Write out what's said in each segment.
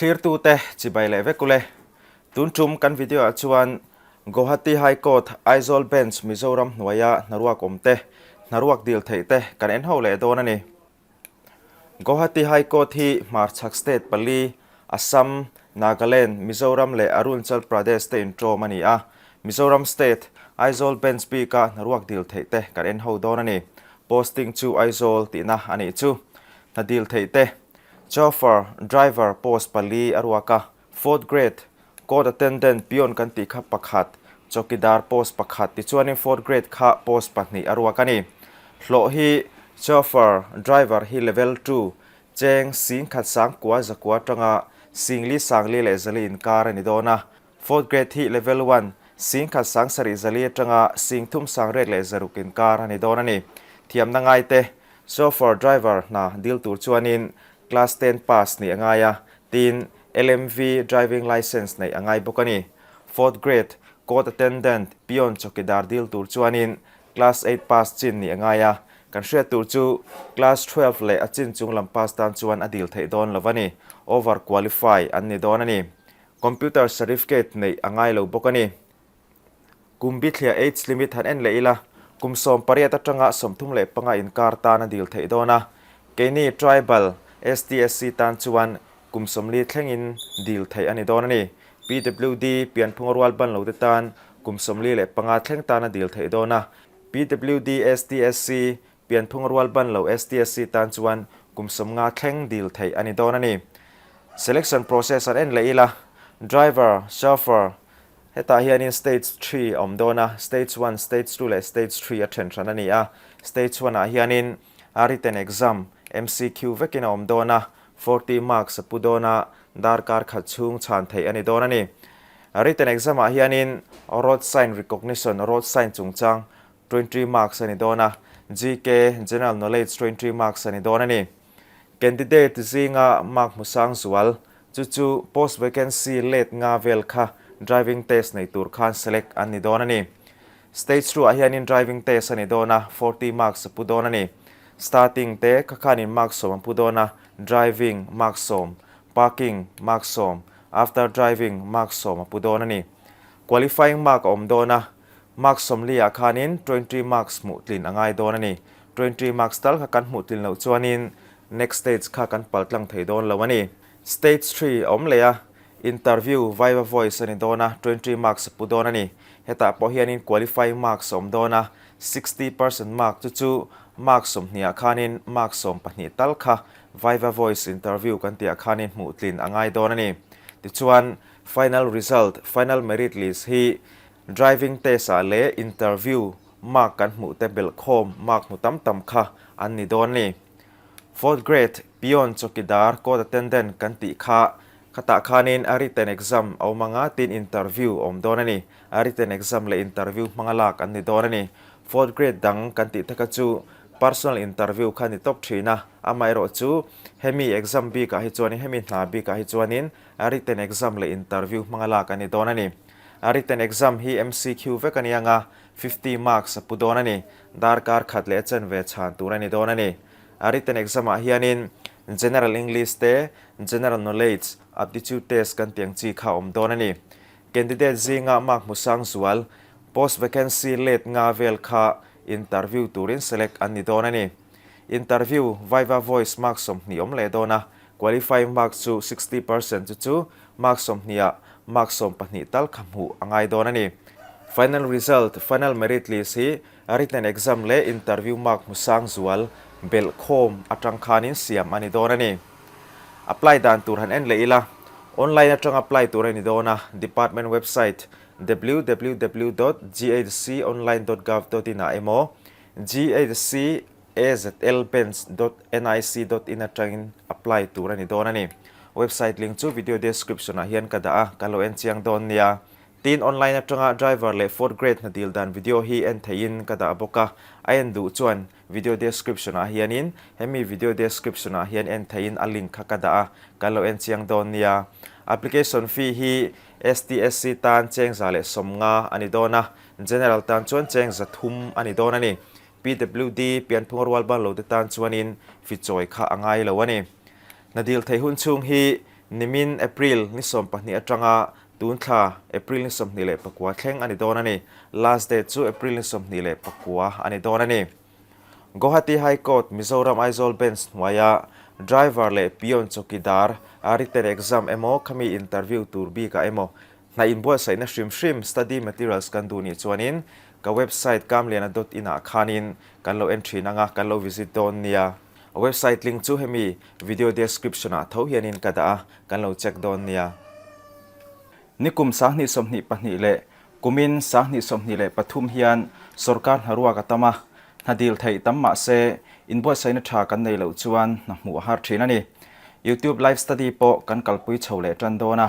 Thlirtute chibai leh vek ule. Tun tum kan video ah chuan Guwahati High Court Aizawl Bench Mizoram hnuaia hnaruak awm te, hnaruak dil theih te kan en ho leh dawn a ni. Guwahati High Court hi hmarchhak state pali, Assam, Nagaland, Mizoram leh Arunchal Pradesh te inṭawm a ni a. Mizoram state, Aizawl Bench bika hnaruak dil theih te kan en ho dawn a ni. Posting chu Aizawl tihna a nih chu. Hna dil theih te, Chauffeur, driver, post pali a ruak a. Fourth grade, court attendant, peon kan tih kha pakhat, chawkidar post pakhat tichuanin fourth grade kha post pahnih a ruak a ni. Hlawh hi chauffeur, driver hi level two, cheng singkhat sangkua zakua atanga singli sangli leh zali inkar a ni dawn a. Fourth grade hi level one, singkhat sangsarih zali atanga singthum sangriat leh zaruk inkar a ni dawn a ni. Thiamna ngaite, chauffeur, driver hna dil tur chuanin Class ten pass nih a ngai a, tin LMV driving licence neih a ngai bawk a ni. Fourth grade, court attendant, peon chawkidar dil tur chuanin class eight pass chin nih a ngai a, kan hriat tur chu class 12 leh a chin chung lam pass tan chuan a dil theih dawn lo a ni, over qualify an ni dawn a ni. Computer certificate neih a ngai lo bawk a ni. Kum bithliah age limit han en leh ila, kum 18 atanga 35 inkar tan a dil theih dawn a. Keini tribal, STSC tan chuan kum 40 thlengin dil theih a ni dawn a ni. PWD, pianphunga rual ban lote tan kum 45 thleng tan a dil theih dawn a. PWD, STSC, pianphunga rual ban lo STSC tan chuan kum 50 thleng dil theih a ni dawn a ni. Selection process han en leh ila, driver, chauffeur, Hetah hianin stage three a awm dawn a, stage one, stage two leh stage three a then hran a ni a. Stage one ah hianin a written exam, MCQ vekin a awm dawn a, 40 marks a pu dawn a, darkar khat chhung chhan theih a ni dawn a ni. Written exam ah hianin road sign recognition, road sign chungchang, 20 marks a ni dawn a, GK, general knowledge, 20 marks a ni dawn a ni. Candidate zinga mark hmusang zual, chu chu post vacancy let nga vel kha driving test nei tur khan select an ni dawn a ni. Stage two ah hianin driving test a ni dawn a, 40 marks a pu dawn a ni. Starting te kha khanin mark sawm an pu dawn a, driving mark sawm, parking mark sawm, after driving mark sawm a pu dawn a ni. Qualifying mark a awm dawn a, Marks 40 ah khanin 20 marks hmuh tlin a ngai dawn a ni. 20 marks tal kha kan hmuh tlin loh chuanin next stage kha kan pal tlang thei dawn lo a ni. Stage three a awm leh a, interview, viva voice a ni dawn a, 20 marks a pu dawn a ni. Hetah pawh hianin qualifying marks a awm dawn a, 60% mark chu chu mark 20 ah khanin mark 12 tal kha viva voice interview kan tih ah khanin hmuh tlin a ngai dawn a ni. Tichuan, final result, final merit list hi Driving test ah leh interview mark kan hmuh te belhkhawm mark hmu tam tam kha an ni dawn ni. Fourth grade peon chawkidar court attendant kan tih kha khatah khanin a written exam a awm anga tin interview a awm dawn a ni. A written exam leh interview hmanga lak an ni dawn a ni. Fourth grade dang kan tih te kha chu personal interview kha ni tawp thin a, amaherawh chu hemi exam bikah hi chuanin hemi hna bikah hi chuanin a written exam leh interview hmanga lak an ni dawn a ni. A written exam hi MCQ vek a ni anga, 50 marks a pu dawn a ni. Darkar khat leh a chen ve chhan tur a ni dawn a ni. A written exam ah hianin General English te, General Knowledge, Aptitude test kan tih ang chi kha a awm dawn a ni. Candidate zinga mark hmu sang zual, post vacancy let nga vel kha interview turin select an ni dawn a ni. Interview, Viva Voice mark 20 awm leh dawn a, Qualifying mark chu 60% chu chu mark 20 ah mark 12 tal kha hmuh a ngai dawn a ni. Final result, final merit list hi written exam leh interview mark hmu sang zual belh khawm atang khanin siam a ni dawn a ni. Apply dan tur han en leh ila, online atang apply tur a ni dawn a, department website www dot ghconline dot gov dot in ah emaw ghc azlbench dot nic dot in atangin apply tur a ni dawn a ni. Website link chu video description ah hian ka dah a, ka lo en chiang dawn nia. Tin, online atanga driver leh fourth grade hna dil dan video hi en theihin ka dah bawk a, a en duh chuan video description ah hianin hemi video description ah hian en theihin a link kha ka dah a, ka lo en chiang dawn nia. Application fee hi STSC tan cheng 150 a ni dawn a, general tan chuan cheng 300 a ni dawn a ni. PWD pianphung rual ban lo te tan chuanin fi chawi kha a ngai lo a ni. Hna dil theih hun chhung hi Nimin April ni 12 atanga tun thla April ni 24 thleng a ni dawn a ni. Last date chu April ni 29 a ni dawn a ni. Guwahati High Court Mizoram Aizawl Bench hnuaia driver leh peon chawkidar a written exam emaw khami interview tur bikah emaw hna inbuatsaihna hrim hrim study materials kan duh nih chuanin ka website kamliana dot in ah khanin kan lo en thin anga kan lo visit dawn nia. A website link chu hemi video description ah tho hianin ka dah a kan lo check dawn nia. Nikum 2022 leh Kumin 2023 hian sorkar hnaruak a tam a, hna dil theih tam mah se inbuatsaihna tha kan nei loh chuan hna hmuh a har thin a ni. YouTube live study pawh kan kalpui chho leh tan dawn a,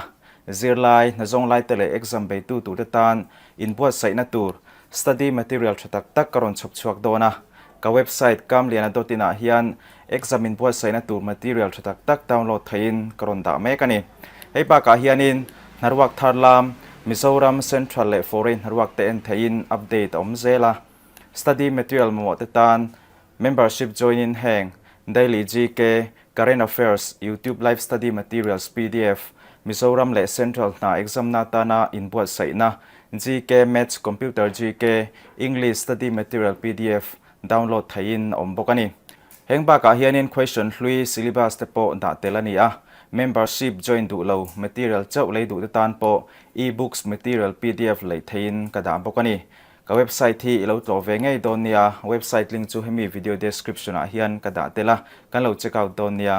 zirlai, hna zawng laite leh exam beitu turte tan inbuatsaihna tur study material tha tak tak ka rawn chhawp chhuak dawn a. Ka website kamliana dot in ah hian exam inbuatsaihna tur material tha tak tak download theihin ka rawn dah mek a ni. Hei bakah hianin hnaruak thar lam, Mizoram Central leh Foreign hnaruak te en theihin update a awm zel a. Study material mamawh te tan membership join in heng Daily GK, Current Affairs, YouTube Live Study Materials pdf, Mizoram leh Central hna exam na atana inbuatsaihna, GK, Maths, Computer GK, English Study Material pdf download theihin a awm bawk a ni. Heng bakah hianin question hlui syllabus te pawh dah tel a ni a, membership join duh lo material chauh lei duh te tan pawh e-books material pdf lei theihin ka dah bawk a ni. Ka website hi i lo tlawh ve ngei dawn nia, website link chu hemi video description ah hian ka dah tel a, kan lo check out dawn nia.